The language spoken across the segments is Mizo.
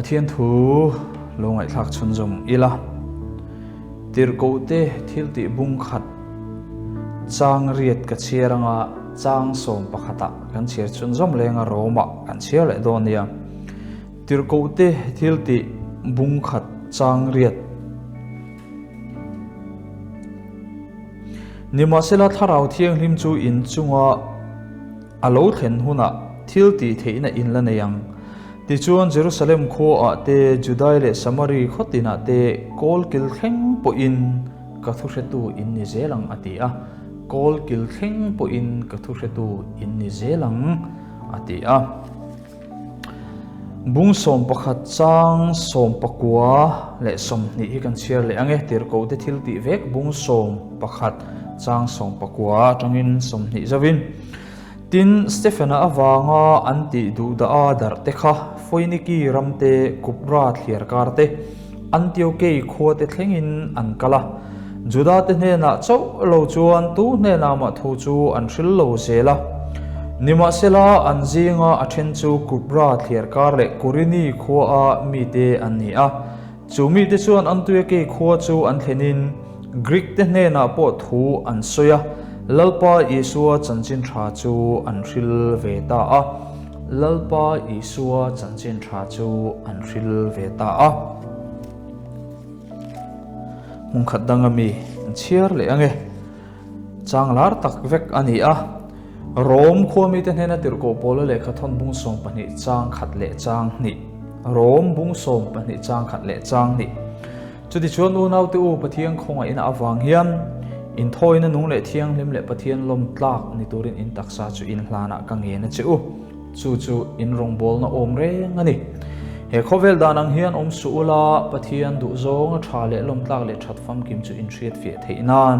Pathian thu lo ngaihthlak chhunzawm ila. Tirhkohte thiltih bung khat chang riat ka chhiar anga chang sawm pakhatah kan chhiar chhunzawm leng a Rome-ah kan chhiar leh dawn nia. Tirhkohte thiltih bung khat chang riat. Nimahsela Thlarau Thianghlim chu in chunga a lo thlen hunah thil tih theihna in la nei ang. Tichuan Jerusalem khuaah te, Judai leh Samari khaw tinah te kawl kil thleng pawhin ka thuhretu in ni zel ang a ti a. Kawl kil thleng pawhin ka thuhretu in ni zel ang a ti a. Bung 11 chang 19 leh 20 hi kan chhiar leh ang e, Tirhkohte thil tih vek bung 11 chang 19 atangin 20 zauhin. Tin, Stephena avanga an tih duh dah a darh te kha Foiniki ram te, Kupra thliar kar te, Antiokei khua te thlengin an kal a. Juda te hnenah chauh lo chuan tu hnenah mah thu chu an hril lo zel a. Nimahsela, an zinga a then chu Kupra thliar kar leh Kurini khuaa mite an ni a. Chu mite chuan Antiokei khua chu an thlenin Grik te hnenah pawh thu an sawi a, Lalpa Isua chanchin tha chu an hril ve ta a. Lalpa Isua chanchin tha chu an hril ve ta a. Hmun khat danga mi an chhiar leh ange. Chang lar tak vek a ni a. Rom khua mite hnena tirhkoh Paula lehkha thawn bung 12 chang khat leh chang hnih. Rom bung 12 chang khat leh chang hnih. Chutichuan unaute u Pathian khawngaihna avang hian inthawina nung leh thianghlim leh Pathian lawm tlak ni turin in taksa chu in hlanah ka ngen a che u. Chu chu in rawngbawlna awm reng a ni. He khawvel dan ang hian awm suh ula, Pathian duhzawng a tha leh lawm tlak leh that famkim chu in hriat fiah theih nan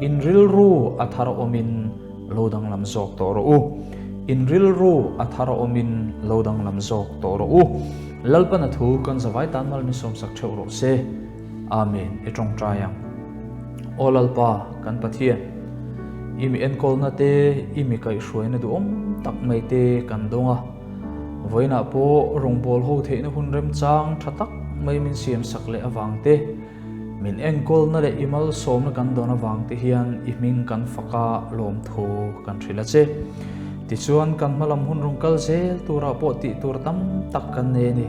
in rilru a thar awmin lo danglam zawk tawh rawh u. In rilru a thar awmin lo danglam zawk tawh rawh u. Lalpana thu kan zavai tan mal min sawmsak theuh rawh se. Amen. I tawngtai ang. Aw Lalpa, kan Pathian, i mi enkawlna te, i mi kaihhruaina duhawm tak mai te kan dawng a. Vawiinah pawh rawngbâwl ho theihna hun remchang tha tak mai min siamsak leh avang te, Min enkawlna leh i malsawmna kan dawn avang te hian i hming kan fak a, lawmthu kan hrilh a che. Tichuan kan hmalam hun rawn kal zel turah pawh tih tur tam tak kan nei a ni.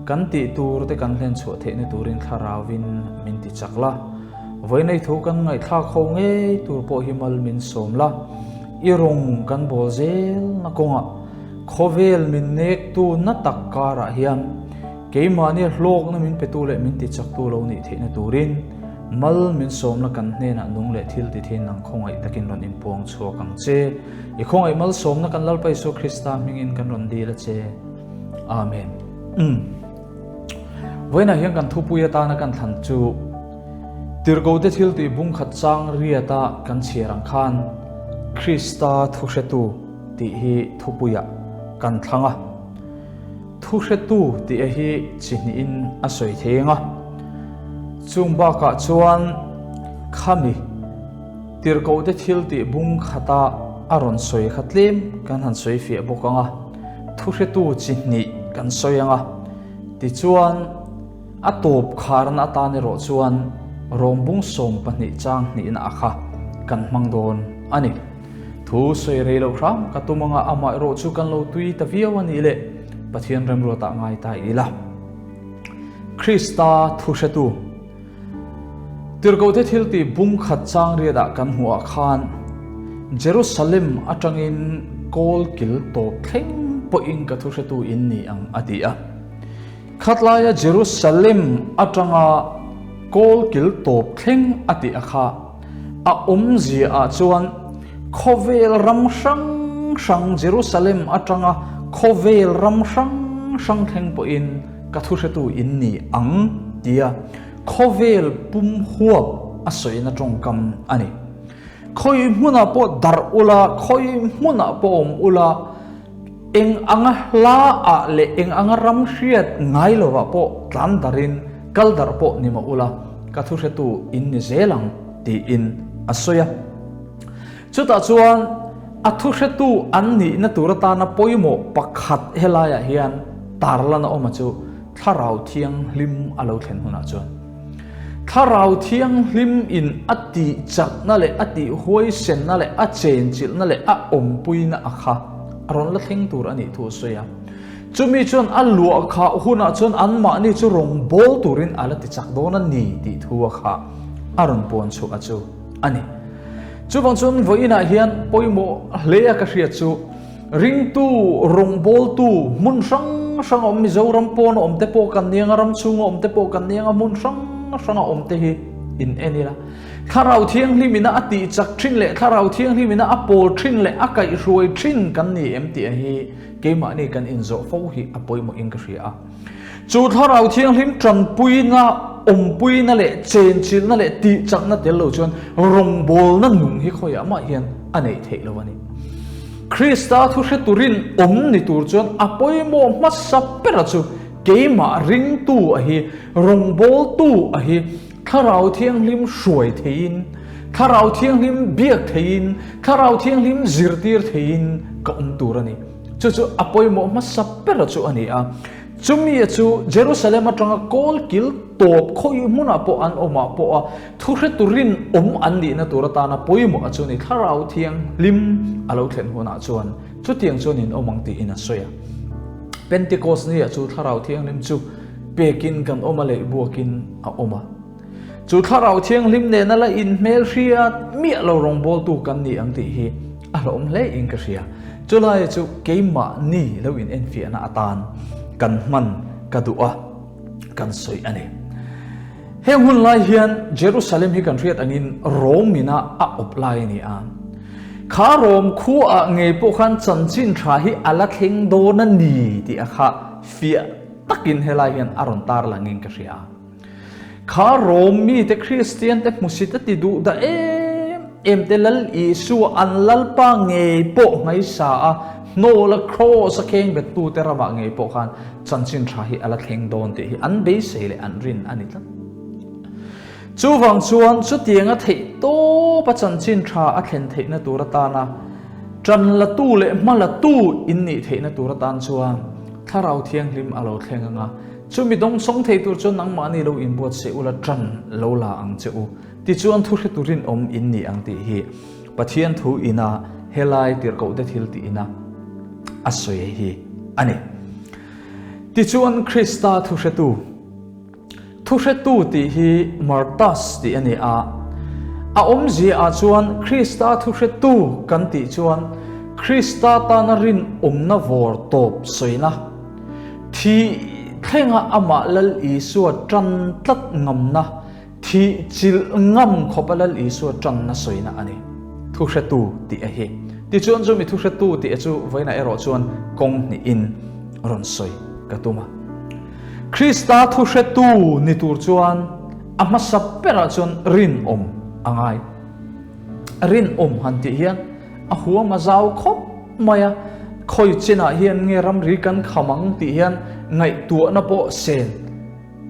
Kan tih tur te kan hlen chhuah theihna turin thlarauvin min ti chak la. Vawiinei thu kan ngaihthlak ho ngei tur pawh hi mal min sawm la. I rawng kan bawl zelna kawngah khawvel min nektu na tak karah hian Keimahnia hlawkna min petu leh min tichaktu lo nih theihna turin mal min sawmna kan hnenah nung leh thil ti thin ang khawngaih takin rawn inpuang chhuak ang che. I khawngaih malsawmna kan Lalpa Isua Krista hmingin kan rawn dil a che. Amen. Umm. Vawiinah hian kan thupui atana kan thlan chu Tirhkohte thil tih bungkhat chang riata kan chhiar ang khan Krista thuhretu tih hi thupuiah kan thlang a. Thuhretu tih a hi chi hnihin a sawi thei ang a, chung bakah chuan khami tirhkohte thil tih bung khata a rawn sawi kha tlem kan han sawi fiah bawk ang a, thuhretu chi hnih kan sawi ang a, tichuan a tawp kharna atan erawh chuan rawngbung 12 chang hnihna a kha kan hmang dawn a ni. Thu sawi rei loh hram ka tum anga amah erawh chu kan lo tui ta viau a nih leh Pathian remruatah ngai ta ila. Krista thu hretu Tirhkohte thil tih bung khat chang riatah kan hmuhah khan Jerusalem atangin kawl kil tawp thleng pawhin ka thu hretu in ni ang a ti a. Khatlaia Jerusalem atanga kawl kil tawp thleng a tih a kha A awmzia ah chuan khawvel ram hrang hrang Jerusalem atanga khawvel ram hrang hrang thleng pawhin ka thuhretu in ni ang tia khawvel pum huap a sawina tawngkam a ni. Khawi hmunah pawh darh ula, khawi hmunah pawh awm ula, eng anga hla ah leh eng anga ram hriat ngai lovah pawh tlan darhin kal darh pawh ni mah ula, ka thuhretu in ni zel ang tiin a sawi a. Chutah chuan a thuhretu an nihna tur atana pawimawh pakhat helaiah hian tarlan a awm a chu. Thlarau Thianghlim a lo thlen hunah chuan Thlarau Thianghlim in a tih chakna leh a tih huaisenna leh a chenchilhna leh a awmpuina a kha a rawn la thleng tur a nih thu a sawi a. Chumi chuan a luah khah hunah chuan anmahni chu rawngbâwl turin a la ti chak dawn a ni tih thu a kha a rawn puan chhuah a chu a ni. Chuvang chuan vawiinah hian pawimawh hle a ka hriat chu ringtu rawngbâwltu hmun hrang hranga awm Mizoram pawna awm te pawh kan niang a, ram chhunga awm te pawh kan niang a, hmun hrang hranga awm te hi in en ila. Thlarau Thianghlimina a tih chak thin leh Thlarau Thianghlimina a pawl thin leh a kaihhruai thin kan ni em tih hi keimahni kan inzawh fo hi a pawimawhin ka hria a. Chu Thlarau Thianghlim tanpuina, awmpuina leh chenchilhna leh tihchakna tel lo chuan rawngbawlna nung hi khawiah mah hian a neih theih lo a ni. Krista thu hre turin awm ni tur chuan a pawimawh hmasa bera chu keimah ringtu a hi, rawngbawltu a hi, Thlarau Thianghlim hruai theiin, Thlarau Thianghlim biak theiin, Thlarau Thianghlim zirtir theiin ka awm tur a ni. Chu chu a pawimawh hmasa bera chu a ni a. Chumi chu Jerusalem atanga kawl kil tawp khawi hmunah pawh an awmah pawh a thuhre turin awm an nihna tur atana pawimawh a chu ni. Thlarau Thianghlim a lo thlen hunah chuan chutiang chuan in awm ang tiin a sawi a. Pentecost ni ah chu Thlarau Thianghlim chu pekin kan awm a leh buakin a awm a. Chu Thlarau Thianghlim nena la inhmel hriat miah lo rawngbawltu kan ni ang tih hi a hlawhawm hle in ka hria. Chulaia chu keimahni lo in enfiahna atan kan hman ka duh a, kan sawi a ni. Heng hun lai hian Jerusalem hi kan hriat angin Rom ina a awp lai a ni a. Kha Rom khuaah ngei pawh khan chanchin tha hi a la thleng dawn a ni tih a kha fiah takin helai hian a rawn tar langin ka hria. Kha Rom mite Kristian te hmusit a ti duh dah em em te Lal Isua an Lalpa ngei pawh ngaisa a hnawl a kraws a kheng bet tu te ramah ngei pawh khan chanchin tha hi a la thleng dawn tih hi an beisei leh an rin a ni tlat. Chuvang chuan chutianga theih tawp a chanchin tha a thlen theihna tur atana tan latu leh hma latu in nih theihna tur atan chuan Thlarau Thianghlim a lo thleng ang a, chumi dawngsawng thei tur chuan nangmahni lo inbuatsaih ula tan lo la ang che u. Tichuan thu hre turin awm in ni ang tih hi Pathian thu ina helai tirhkohte thil tih ina a sawi hi a ni. Tichuan Krista thu hretu. Thuhretu tih hi martus tih a ni a. A awmzia ah chuan Krista thuhretu kan tih chuan Krista tana rinawmna vawr tawp sawina, thih thlenga amah Lal Isua tan tlat ngamna, thih chilh ngam khawpa Lal Isua tanna sawina a ni. Thuhretu tih a hi. Tichuan chumi thuhretu tih a chu vawiinah erawh chuan kawng hnihin rawn sawi ka tum a. Krista thuhretu ni tur chuan a hmasa berah chuan rinawm a ngai. Rinawm han tih hian a huam a zau khawp mai a, khawi chinah hian nge ramri kan kham ang tih hian ngaihtuahna pawh sen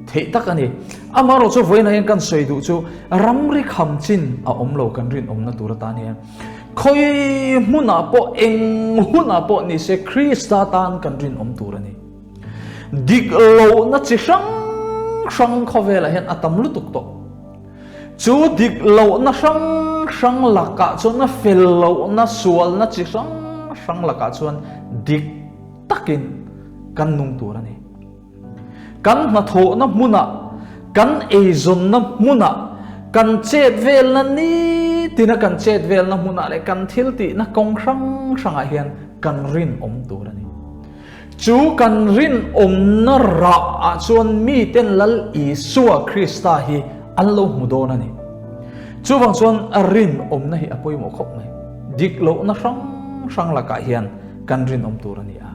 theih tak a ni. Amaherawhchu vawiinah hian kan sawi duh chu ramri kham chin a awm lo kan rinawmna tur atan hian. Khawi hmunah pawh eng hunah pawh ni se Krista tan kan rinawm tur a ni. Dik lohna chi hrang hrang khawvelah hian a tam lutuk tawh. Chu dik lohna hrang hrang lakah chuan a fel lohna sualna chi hrang hrang lakah chuan dik takin kan nung tur a ni. Kan hnathawhna hmunah, kan eizawnna hmunah, kan chet velna nitina kan chet velna hmunah leh kan thil tihna kawng hrang hrangah hian kan rinawm tur a ni. Chu kan rinawmna rah ah chuan miten Lal Isua Krista hi an lo hmu dawn a ni. Chuvang chuan rinawmna hi a pawimawh khawp mai. Dik lohna hrang hrang lakah hian kan rinawm tur a ni a.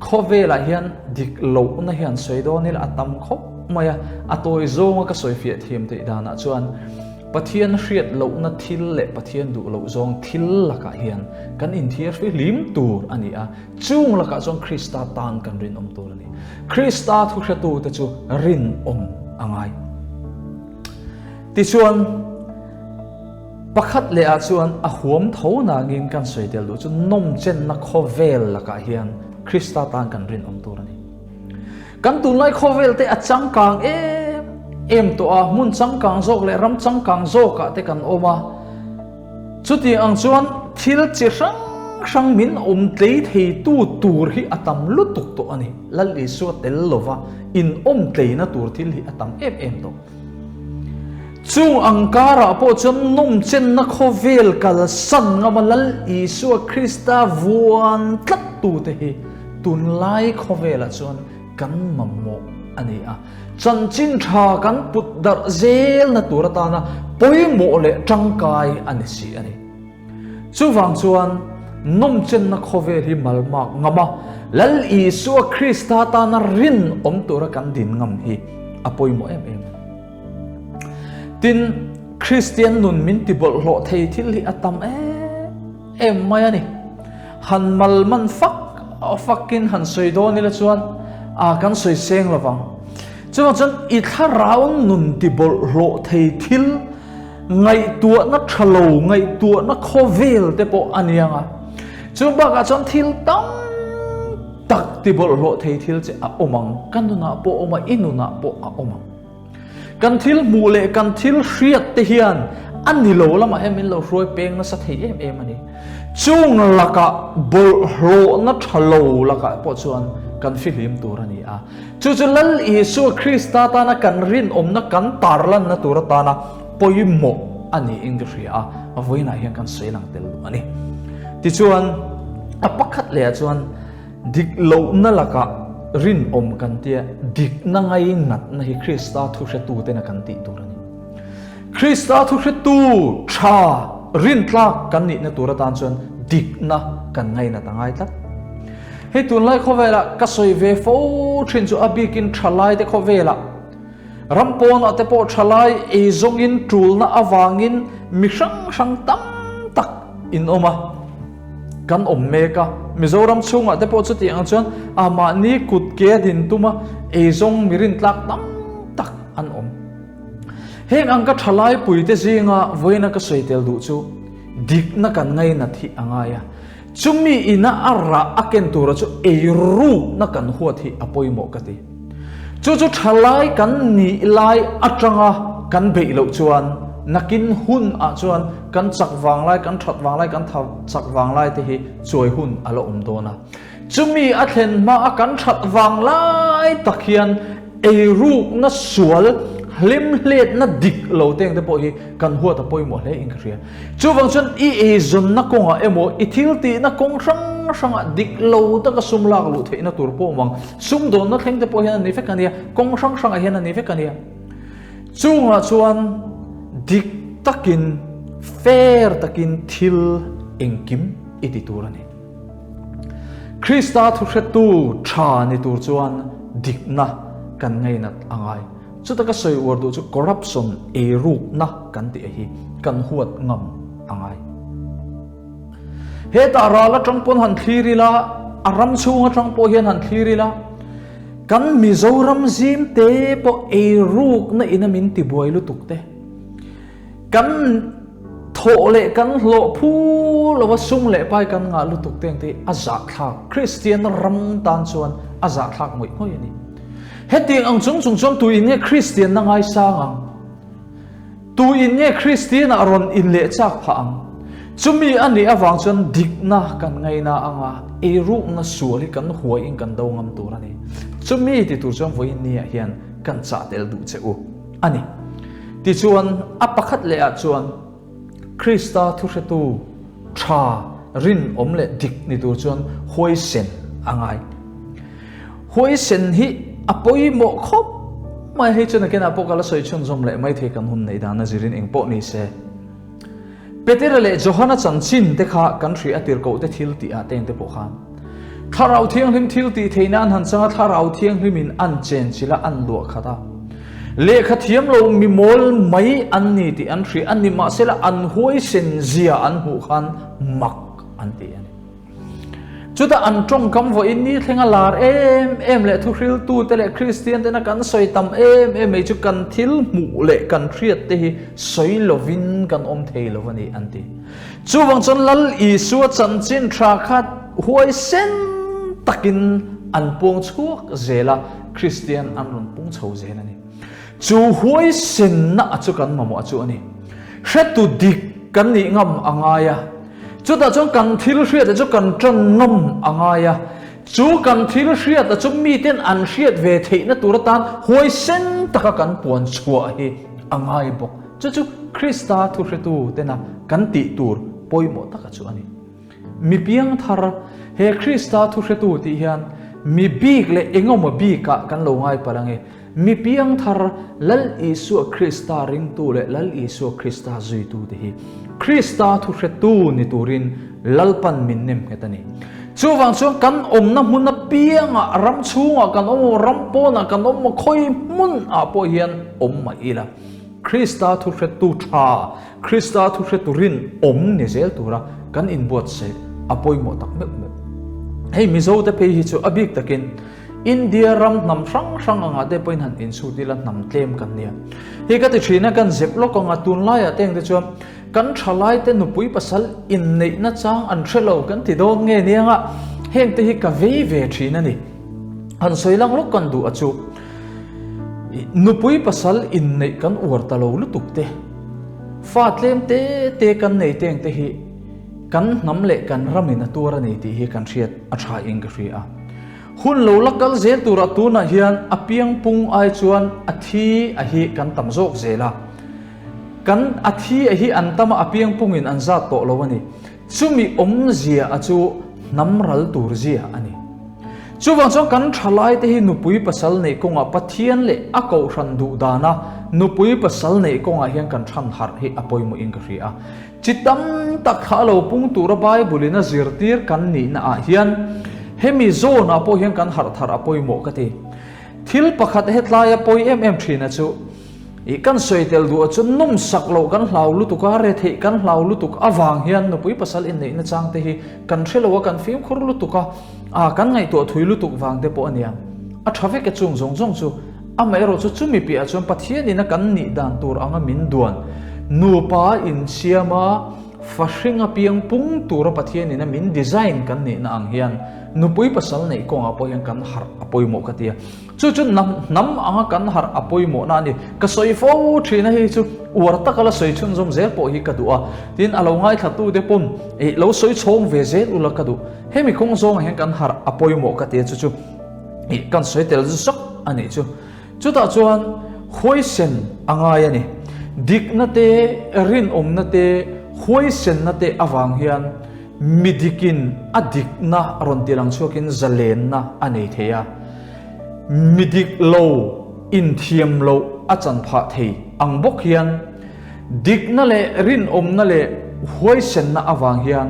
Khawvelah hian dik lohna hian sawi dawn ila a tam khawp mai a. A tawi zawnga ka sawi fiah thiam theih danah chuan Pathian hriat lohna thil leh Pathian duh loh zawng thil lakah hian kan inthiar fihlim tur a ni a. Chung lakah chuan Krista tan kan rinawm tur a ni. Krista thuhretute chu rinawm a ngai. Tichuan, pakhat lehah chuan a huam tho nangin kan sawi tel duh chu nawmchenna khawvel lakah hian Krista tan kan rinawm tur a ni. Kan tunlai khawvel te a changkang em em tawh a, hmun changkang zawk leh ram changkang zawkah te kan awm a. Chutiang ang chuan thil chi hrang hrang min awm tlei theitu tur hi a tam lutuk tawh a ni. Lal Isua tel lova inawm tleina tur thil hi a tam em em tawh. Chung ang karah pawh chuan nawmchenna khawvel kalsan ngama Lal Isua Krista vuan tlattute hi tunlai khawvelah chuan kan mamawh a ni a. Chanchin tha kan put darh zelna tur atana pawimawh leh tangkai a ni si a ni. Chuvang chuan nawmchenna khawvel hi malmak ngam a, Lal Isua Krista tana rinawm tura kan din ngam hi a pawimawh em em a ni. Tin, Kristian nun min ti bawlhhlawh thei thil hi a tam em em mai a ni. Han mal man fak fakin han sawi dawn ila chuan a kan sawi seng lo vang. Chuvang chuan i thlarau nun ti bawlhhlawh thei thil ngaihtuahna tha lo, ngaihtuahna khawvel te pawh a ni ang a. Chu bakah chuan thil tam tak ti bawlhhlawh thei thil che a awm ang. Ka nunah pawh a awm a, i nunah pawh a awm ang. Kan thil hmuh leh kan thil hriat te hian a ni lo lamah hian min lo hruai peng nasa thei em em a ni. Chung lakah bawlhhlawhna tha lo lakah pawh chuan kan fihlim tur a ni a. Chu chu Lal Isua Krista tana kan rinawmna kan tarlanna tur atana pawimawh a niin ka hria a, vawiinah hian kan sawi lang tel duh a ni. Tichuan, a pakhat lehah chuan, Dik lohna lakah rinawm kan tia, dikna ngainatna hi Krista thuhretutena kan tih tur a ni. Krista thuhretu tha rintlak kan nihna tur atan chuan dikna kan ngainat a ngai tlat. Hei tunlai khawvelah ka sawi ve fo thin chu a bikin thalaite khawvelah ram pawnah te pawh thalai eizawngin tulna avangin mi hrang hrang tam tak in awm a. Kan awm mek a, Mizoram chhungah te pawh chuti ang chuan a mahni kut ke a din tum a, eizawng mi rintlak tam tak an awm. Heng ang ka thalai puite zinga vawiina ka sawi tel duh chu dikna kan ngainat hi a ngai a, chumi ina a rah a ken tura chu eirukna kan huat hi a pawimawh ka ti. Chu chu thalai kan nih lai atanga kan beih loh chuan nakin hun ah chuan kan chak vang lai, kan that vang lai, kan tha chak vang lai te hi chuai hun a la awm dawn a. Chumi a thlen hma a kan that vang lai tak hian eirukna sual hlimhletna dik lo teng te pawh hi kan huat a pawimawh hle in ka hria. Chuvang chuan i eizawnna kawngah emaw i thil tihna kawng hrang hrangah dik lo taka sum lak luh theihna tur pawh awm ang. Sumdawnna thleng te pawh hian a ni vek a nia, kawng hrang hrangah hian a ni vek a nia. Chungah chuan dik takin, fair takin thil engkim i ti tur a ni. Krista thuhretu tha ni tur chuan dikna kan ngainat a ngai. Chuta ka sawi uar duh chu corruption, eirukna kan tih hi kan huat ngam a ngai. Hetah ral atang pawn han thlir ila, a ram chhung atang pawh hian han thlir ila, kan Mizoram zim te pawh eirukna ina min tibuai lutuk te, kan thawh leh kan hlawh phu lova sum leh pai kan ngah lutuk te ang te hi a zahthlak, Kristian ram tan chuan a zahthlak ngawih ngawih a ni. Hetiang ang chung chung chuan tuin nge Kristianna ngaisang ang? Tuin nge Kristianah rawn inleh chak phah ang? Chumi a nih avang chuan dikna kan ngaina anga eirukna sual hi kan huaiin kan do ngam tur a ni. Chumi ti tur chuan vawiin niah hian kan chah tel duh che u a ni. Tichuan, a pakhat lehah chuan Krista thuhretu tha, rinawm leh dik ni tur chuan huaisen a ngai. Huaisen hi a pawimawh khawp mai, hei chu nakinah pawh ka la sawi chhunzawm leh mai thei kan hun neih dan a zirin eng pawh ni se. Petera leh Johana chanchin te kha kan hria a tirhkoh te thil tih ah te eng te pawh khan Thlarau Thianghlim thil tih theih nan han chang a, Thlarau Thianghlimin an chen chilh a, an luah khat a. Lehkha thiam lo mi mawl mai an ni tih an hria a ni, mahsela an huaisen zia an hmuh khan mak an ti a ni. Chutah an tawngkam vawiin ni thlenga lar em em leh thuhriltute leh Kristian tena kan sawi tam em em mai chu kan thil hmuh leh kan hriat te hi sawi lovin kan awm thei lo a ni an ti. Chuvang chuan Lal Isua chanchin tha kha huaisen takin. an puang chhuak zel a, Kristian an rawn pung chho zel a ni. Chu huaisenna a chu kan mamawh a chu a ni. Hretu dik kan nih ngam a ngai a, chutah chuan kan thil hriat a chu kan ṭan ngam a ngai a, chu kan thil hriat a chu miten an hriat ve theihna tur atan huaisen taka kan puan chhuah hi a ngai bawk. Chu chu Krista thuhretu tena kan tih tur pawimawh taka chu a ni. Mi piang thar, he Krista thuhretu tih hian mi bik leh engemaw bikah kan lo ngai palh ange. Mi piang thar, Lal Isua Krista ringtu leh Lal Isua Krista zuitute hi Krista thuhretu ni turin Lalpan min nem nghet a ni. Chuvang chuan kan awmna hmun apiangah, ram chhungah kan awm emaw, ram pawnah kan awm emaw, khawi hmunah pawh hian awm mah ila, Krista thuhretu tha, Krista thuhretu rinawm ni zel tura kan inbuatsaih a pawimawh tak meuh meuh. Hei Mizote phei hi chu a bik takin India ram hnam hrang hrang angah te pawhin han insut ila hnam tlem kan nia. Hei ka ti thin a, kan zep lawk anga tunlaiah te engte chuan kan thalaite nupui pasal inneihna chang an hre lo kan ti dawn nge nianga hengte hi ka vei ve thin a ni. Han sawi lang lawk kan duh a chu nupui pasal inneih kan uar ta lo lutuk te, Fa tlem te te kan nei teng te hi kan hnam leh kan ramin a tuar a ni tih hi kan hriat a tha in ka hria a. Hun lo la kal zel turah tunah hian a piang pung ai chuan a thi a hi kan tam zawk zel a. Kan a thi a hi an tam a, a piang pungin an zat tawh lo a ni. Chumi awmzia a chu hnam ral tur zia a ni. Chuvang chuan kan thalaite hi nupui pasal neih kawngah Pathian leh a kohhran duh dana nupui pasal neih kawngah hian kan than harh hi a pawimawhin ka hria a. Chi tam tak kha a lo pung tura Bible-in a zirtir kan nihna ah hian hemi zawnah pawh hian kan harh thar a pawimawh ka ti. Thil pakhat hetlai a pawi em em thin a chu I kan sawi tel duh a chu nawmsak loh kan hlau lutuk a, retheih kan hlau lutuk avang hian nupui pasal inneihna chang te hi kan hre lo a, kan fimkhur lutuk a, aa kan ngaihtuah thui lutuk vang te pawh a nia. A tha vek e chung zawng zawng chu. Amaherawh chu chumi piahah chuan Pathianin a kan nih dan tur anga min duan nupa insiam a, fa hring a piang pung tura Pathianin a min design kan nihna ang hian nupui pasal neih kawngah pawh hian kan harh a pawimawh ka ti a. Chu chu hnam hnam anga kan harh a pawimawhna a ni. Ka sawi fo thin a, hei chu uar taka la sawi chhunzawm zel pawh hi ka duh a. Tin, a lo ngaithlatute pawn eh lo sawi chhawng ve zel ula ka duh. Hemi kawng zawngah hian kan harh a pawimawh ka ti a, chu chu eh kan sawi tel zawk a nih chu. Chutah chuan huaisen a ngai a ni. Dikna te, rinawmna te, huaisenna te avang hian mi dikin a dikna rawn ti lang chhuakin zalenna a nei thei a. Mi dik lo inthiam loh a chan phah thei ang bawk hian dikna leh rinawmna leh huaisenna avang hian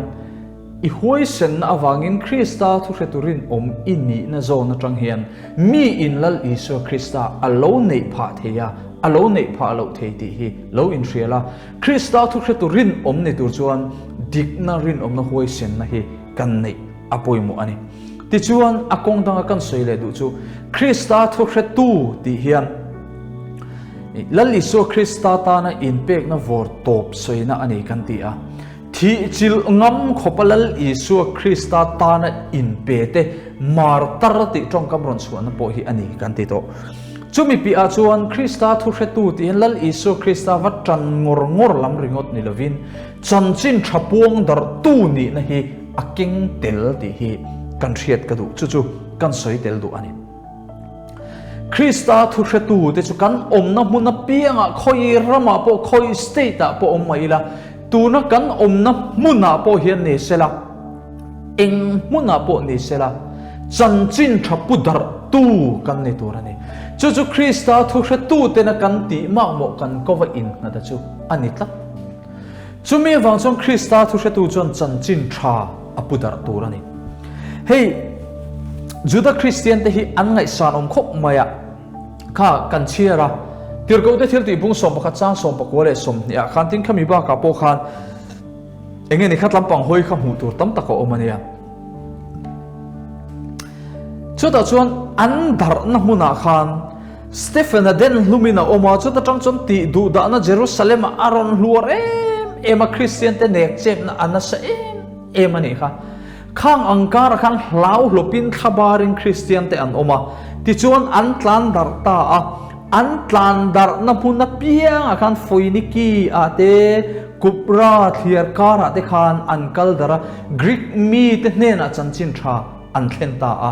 i huaisenna avangin Krista thuhretu rinawm i nihna zawn atang hian mi in Lal Isua Krista a lo neih phah thei a, a lo neih phah loh thei tih hi lo inhrial a. Krista thuhretu rinawm ni tur chuan dikna rinawmna huaisenna hi kan neih a pawimawh a ni. Tichuan, a kawng danga kan sawi leh duh chu Krista thuhretu tih hian Lal Isua Krista tana inpekna vawr tawp sawina a ni kan ti a. Thih chilh ngam khawpa Lal Isua Krista tana inpe te martar tih tawngkam rawn chhuahna pawh hi a ni kan ti tawh. Chumi piahah chuan Krista thuhretu tih hian Lal Isua Krista va tan ngawr ngawr lam ringawt ni lovin chanchin tha puang darhtu nihna hi a keng tel tih hi kan hriat ka duh, chu chu kan sawi tel duh a ni. Krista thuhretute chu kan awmna hmun apiangah khawi ramah pawh khawi state ah pawh awm mah ila, tuna kan awmna hmunah pawh hian ni sela, eng hmunah pawh ni sela, chanchin tha pu darhtu kan ni tur a ni. Chu chu Krista thuhretutena kan tih makmawh kan kova innghat a chu a ni tlat. Chumi avang chuan Krista thuhretu chuan chanchin tha a pu darh tur a ni. Hei Juda Kristian te hi an ngaihsan awm khawp mai a, kha kan chhiar a, Tirhkohte thil tih bung 11 chang 19 leh 20 ah khan tin khami bakah pawh khan enge ni khat lampang hawi kha hmuh tur tam tak a awm a nia. Chutah chuan an darhna hmunah khan Stephen-a den hlumin a awm a, chuta tang chuan tih duh dahna Jerusalem-ah a rawn hluar em em a, Kristiante nek chepna a nasa em em a nih kha. Khang ang karah khan hlauhlawpin thlabarin Kristiante an awm a, tichuan an tlan darh ta a. An tlan darhna hmun apiangah khan Foiniki ah te, Kupra thliar karah te khan an kal darh a, Greek mite hnenah chanchin tha an thlen ta a.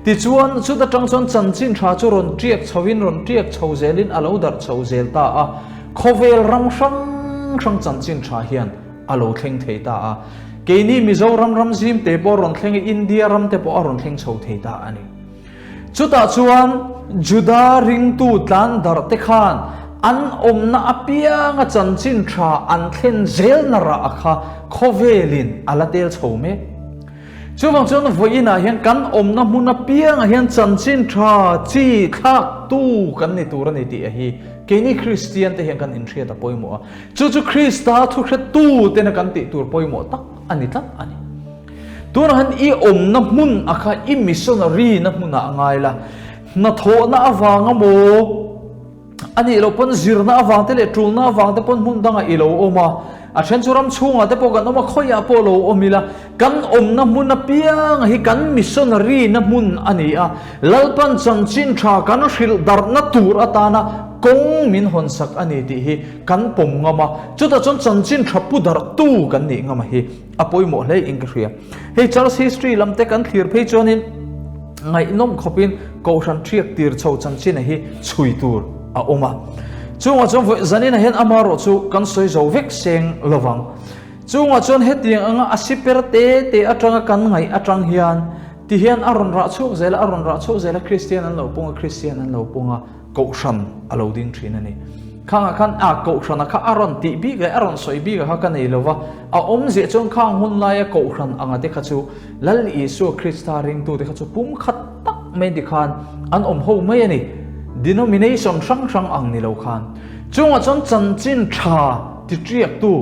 Tichuan, chuta tang chuan chanchin tha chu rawn tiak chhoin rawn tiak chho zelin a lo darh chho zel ta a. Khawvel ram hrang hrang chanchin tha hian a lo thleng thei ta a. Keini Mizoram ram zim te pawh rawn thleng i India ram te pawh a rawn thleng chho thei ta a ni. Chutah chuan Juda ringtu tlan darh te khan an awmna apianga chanchin tha an thlen zelna rah kha khawvelin a la tel chho mek. Chuvang chuan vawiinah hian kan awmna hmun apiangah hian chanchin tha chi thlaktu kan ni tur a ni tih hi keini Kristian te hian kan inhriat a pawimawh a. Chu chu Krista thuhretu tena kan tih tur pawimawh tak a ni tlat a ni. Tunah hian i awmna hmun a kha i missionary na hmunah a ngai la, hnathawhna avanga maw a nih loh pawn zirna avang te leh tulna avang te pawn hmun dangah i lo awm a, a then chu ram chhungah te pawh kan awm a, khawiah pawh lo awm ila, kan awmna hmun apianga hi kan missionary na hmun a ni a, Lalpan chanchin tha kan hrilh darhna tur atana kawng min hawnsak a ni tih hi kan pawm ngam a, chutah chuan chanchin tha pu darhtu kan nih ngam a hi. A pawimawh hle in ka hria. Hei Church history lam te kan thlir phei chuanin ngaihnawm khawpin Kohhran thiak tir chho chanchin hi chhui tur a awm a. Chungah chuan vawi zanin ah hian amarawh chu kan sawi zo vek seng lovang. Chungah chuan hetiang anga a siper te te atanga kan ngaih atang hian ti hian a rawn rah chhuak zel a, a rawn rah chhuak zel a, Kristian an lo pung a, Kristian an lo pung a. Kohhran a lo ding thin a ni. Khangah khan a Kohhrana kha a rawn tih bik leh a rawn sawi bik a kha ka nei lo va, a awmziah chuan khang hun laia Kohhran anga te kha chu Lal Isua Krista ringtute kha chu pumkhat tak mai ti khan an awm ho mai a ni. Denomination hrang hrang ang ni lo khan. Chungah chuan chanchin tha titriaktu,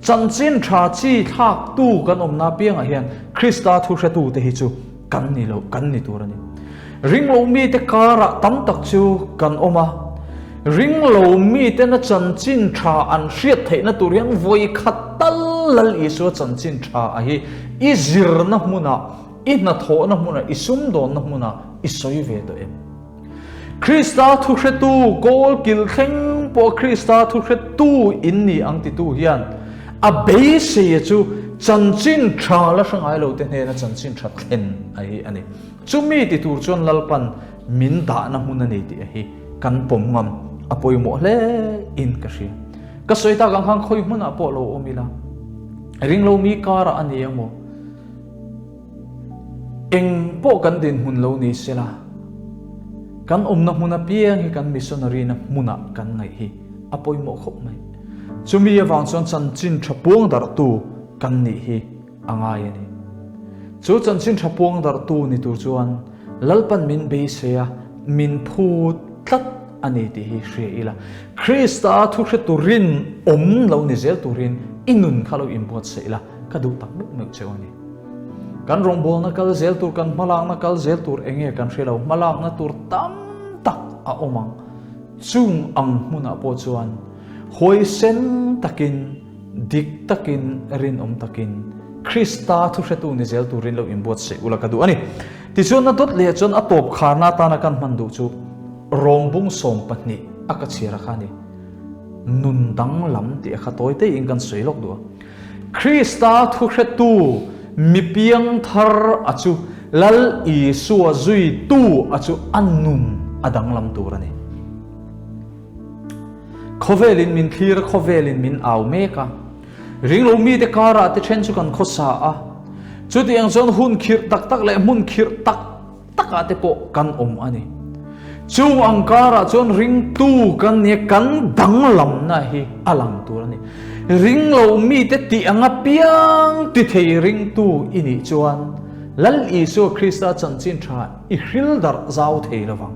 chanchin tha chi thlaktu kan awmna apiangah hian Krista thuhretute hi chu kan ni lo, kan ni tur a ni. Ringlo mite karah tam tak chu kan awm a, ringlo mitena chanchin tha an hriat theihna tur hian vawi khat tal Lal Isua chanchin tha a hi i zirna hmunah, i hnathawhna hmunah, i sumdawnna hmunah i sawi ve tawh em? Krista thuhretu kawl kil thleng pawh Krista thuhretu in ni ang titu hian a beiseia chu chanchin tha la hre ngai lo te hnena chanchin tha thlen a hi a ni. Chumi ti tur chuan Lalpan min dahna hmun a ni tih hi kan pawm ngam a pawimawh hle in ka hria. Ka sawi tak ang khan khawi hmunah pawh lo awm ila, ringlo mi karah a ni emaw, Eng pawh kan dinhmun lo ni sela, kan awmna hmun apiang hi kan missionary-na hmunah kan ngaih hi a pawimawh khawp mai. Chumi avang chuan chanchin tha puang darhtu kan nih hi a ngai a ni. Chu chanchin tha puang darhtu ni tur chuan Lalpan min beisei a, min phut tlat a ni tih hi hria ila. Krista thu hre turin awm lo ni zel turin i nun kha lo inbuatsaih la, ka duh tak meuh meuh cheu a ni. Kan rawngbawlna kal zel tur, kan hmalakna kal zel tur eng nge kan hre lo, hmalakna tur tam tak a awm ang. Chung ang hmunah pawh chuan huaisen takin, dik takin, rinawm takin Krista thuhretu ni zel turin lo inbuatsaih ula ka duh a ni. Tichuan na dawt leh chuan a tawp kharna atana kan hman duh chu rawngbung 12 a ka chhiar a kha a ni. Nun danglam tih a kha tawi teiin kan sawi lawk duh a. Krista thuhretu mi piangthar a chu Lal Isua zuitu a chu a nun a danglam tur a ni. Khawvelin min thlir a, khawvelin min au mek a. Ringlo mite karah te then chu kan khawsa a. Chutiang chuan hun khirh tak tak leh hmun khirh tak takah te pawh kan awm a ni. Chung ang karah chuan ringtu kan nia kan danglamna hi a lang tur a ni. Ring lo mite tih anga piang ti thei ringtu i nih chuan Lal Isua Krista chanchin tha i hril darh zau thei lovang.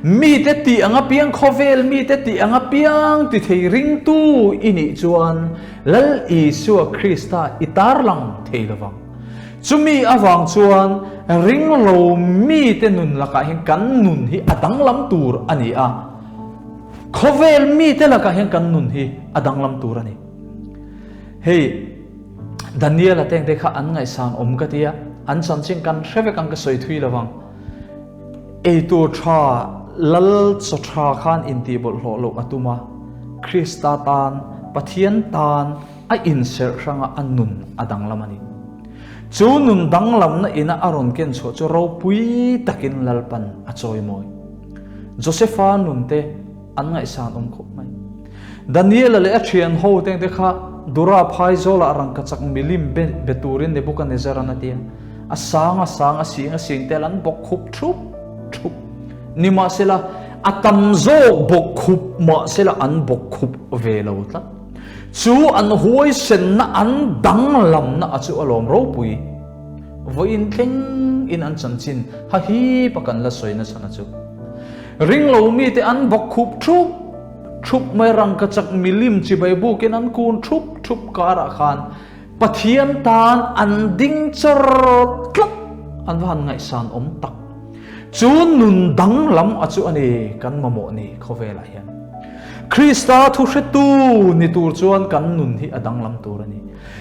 Mite tih anga piang khawvel mite tih anga piang ti thei ringtu i nih chuan Lal Isua Krista i tarlang thei lovang. Chumi avang chuan ringlo mite nun lakah hian kan nun hi a danglam tur a ni a, khawvel mite lakah hian kan nun hi a danglam tur a ni. Hei. Daniel-a te engte kha an ngaihsan awm ka ti a, an chanchin kan hre vek ang ka sawi thui lo vang. Eitur tha, lal chaw tha khan intih bawlhhlawh loh a tum a, Krista tan, Pathian tan a inserh hranga a nun a danglam a ni. Chu nun danglamna ina a rawn ken chhuah chu ropui takin Lalpan a chawimawi. Josepha nun te an ngaihsan awm khawp mai. Daniela leh a thian ho te te kha Dura phaizawl-ah rangkachak milim be be turin Nebuchadnezzar-an a ti a. A sang a sang a sing a sing tel an bawk khup thup thup. Nimahsela, a tam zawk bawk khup mahsela an bawk khup ve lo tlat. Chu an huaisenna an danglamna a chu a lawm ropui. Vawiin thleng in an chanchin ha hi pa kan la sawi nasa na chu. Ringlo mite an bawk khup thup thup mai rangkachak milim chibai bukin an kun thup thup karah khan Pathian tan an ding char tlat an va han ngaihsan awm tak. Chu nun danglam a chu a ni kan mamawh ni khawvelah hian. Krista thuhretu ni tur chuan kan nun hi a danglam tur a ni.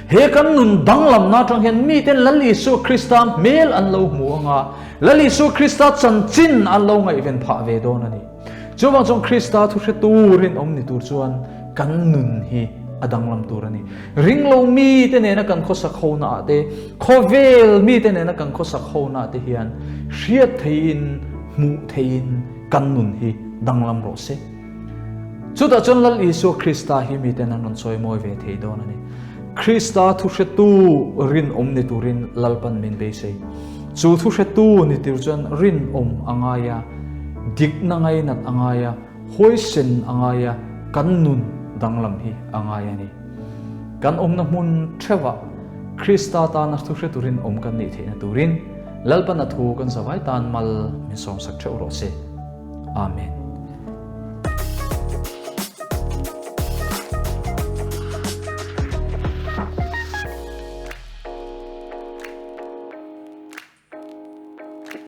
He kan nun danglamna atang hian miten Lal Isua Krista hmel an lo hmu ang a, Lal Isua Krista chanchin an lo ngaihven phah ve dawn a ni. Chuvang chuan Krista thu hre turin awm ni tur chuan kan nun hi a danglam tur a ni. Ringlo mite nena kan khawsak hona ah te, khawvel mite nena kan khawsak hona ah te hian hriat theihin, hmuh theihin kan nun hi danglam rawh se. Chutah chuan Lal Isua Krista hi miten an rawn chawimawi ve thei dawn a ni. Krista thuhretu rinawm ni turin Lalpan min beisei. Chu thuhretu ni tur chuan rinawm a ngai a, dikna ngainat a ngai a, huaisen a ngai a, kan nun danglam hi a ngai a ni. Kan awmna hmun theuhah Krista tana thuhretu rinawm kan nih theihna turin Lalpan a thu kan zavai tan mal min sawmsak theuh rawh se. Amen.